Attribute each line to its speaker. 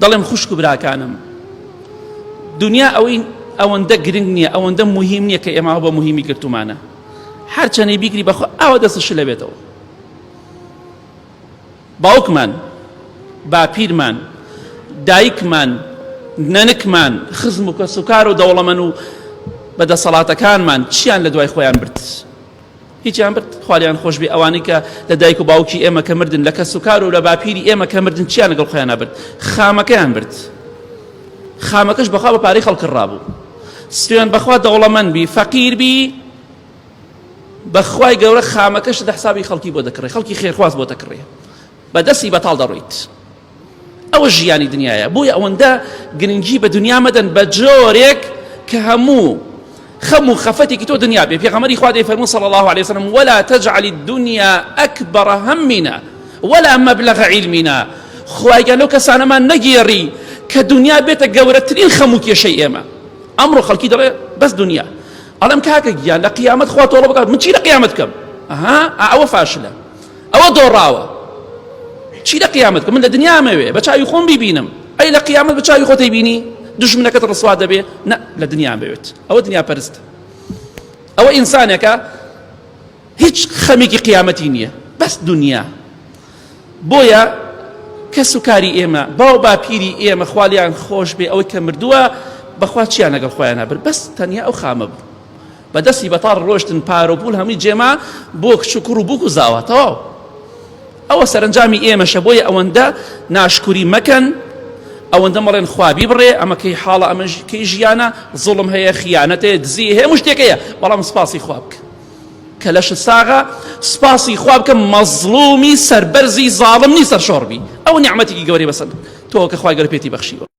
Speaker 1: دەڵێم خوشک و براکانم دنیا ئەوەی ئەوەندە گرنگ نییە ئەوەندە مهم نییە کە ئێمە بە مهمی گرتومانە هەرچەنەی بیگری بەخۆ ئاوە دەست شلە بێتەوە باوکمان باپیرمان دایکمان نەنکمان خزم و کەسوکار و دەوڵەمەن و بە دەسەڵاتەکانمان چیان لە دوای خۆیان برد هیچیان برد خوالیان خۆش بێ ئەوانەی کە لە دایک و باوکی ئێمە کە مردن لە کەس و کار و لە باپیری ئێمە کە مردن چیان لەگەڵ خۆیان برد خامەکەیان برد خامەکەش بەخوا بە پارەی خەڵک ڕابوو سوێن بەخوا دەوڵەمەند بی فەقیر بی بەخوای گەورە خامەکەش لە حسابی خەڵکی بۆ دەکڕێ خەڵکی خێرخواز بۆ دەکڕێ بە دەستی بەتاڵ دەڕۆیت ئەوە ژیانی دنیایە بۆیە ئەوەندە گرنگی بە دنیا مەدەن بە جۆرێک کە هەموو خەم و خەفەتێکی تۆ دنیا بێ پێغەمبەری خوا دەیفەرموو صلی الله علیه وسلم ولا تجعل الدنيا اکبر همنا ولا مبلغ علمنا خوای گیان لەو کەسانەمان نەگێڕی کە دنیا بێتە گەورەترین خەم و کێشەی ئێمە ئەمڕۆ خەڵکی دەڵێ بەس دنیا ئەڵێم کاکە گیان لە قیامەت خوا تۆڵە بکات من چی لە قیامەت بکەم ئەها ئەوە فاشلە ئەوە دۆڕاوە چی لە قیامەت کە من لە دنیامەوێ بە چاوی خۆم بیبینم ئەی لە قیامەت بە چاوی خۆتەی بینی دژمنەکەت ڕسوا دەبێ نە لە دنیا بێت ئەوە دنیا پەرست ئەوە ئینسانێکە هیچ خەمێکی قیامەتی نییە بەس دنیا بۆیە کەس و کاری ئێمە باو باپیری ئێمە خوالیان خۆش بێ ئەوەی کە مردووە بەخوا چیان لەگەڵ خۆیان برد بەس تەنیا ئەو خامە بوو بە دەستی بەتاڵ ڕۆشتن پارە و پوول هەمووی جێما بۆ کچ و کوڕ و بووک و زاوا تەواو ئەوە سەرنجامی ئێمەشە بۆیە ئەوەندە ناشکوری مەکەن ئەوەندە مەڵێن خوا بیبڕێ ئەمە کەی حاڵە ئەمە کەی ژیانە زوڵم هەیە خیانەت هەیە دزی هەیە هەموو شتێک هەیە بەڵام سپاسی خوا بکە کە لەش ساغە سپاسی خوا بکە مەزڵومی سەربەرزی زاڵم نی سەرشۆڕ بی ئەو نیعمەتێکی گەورەی بەسەر تۆ کە خوای گەورە پێتی بەخشیوە.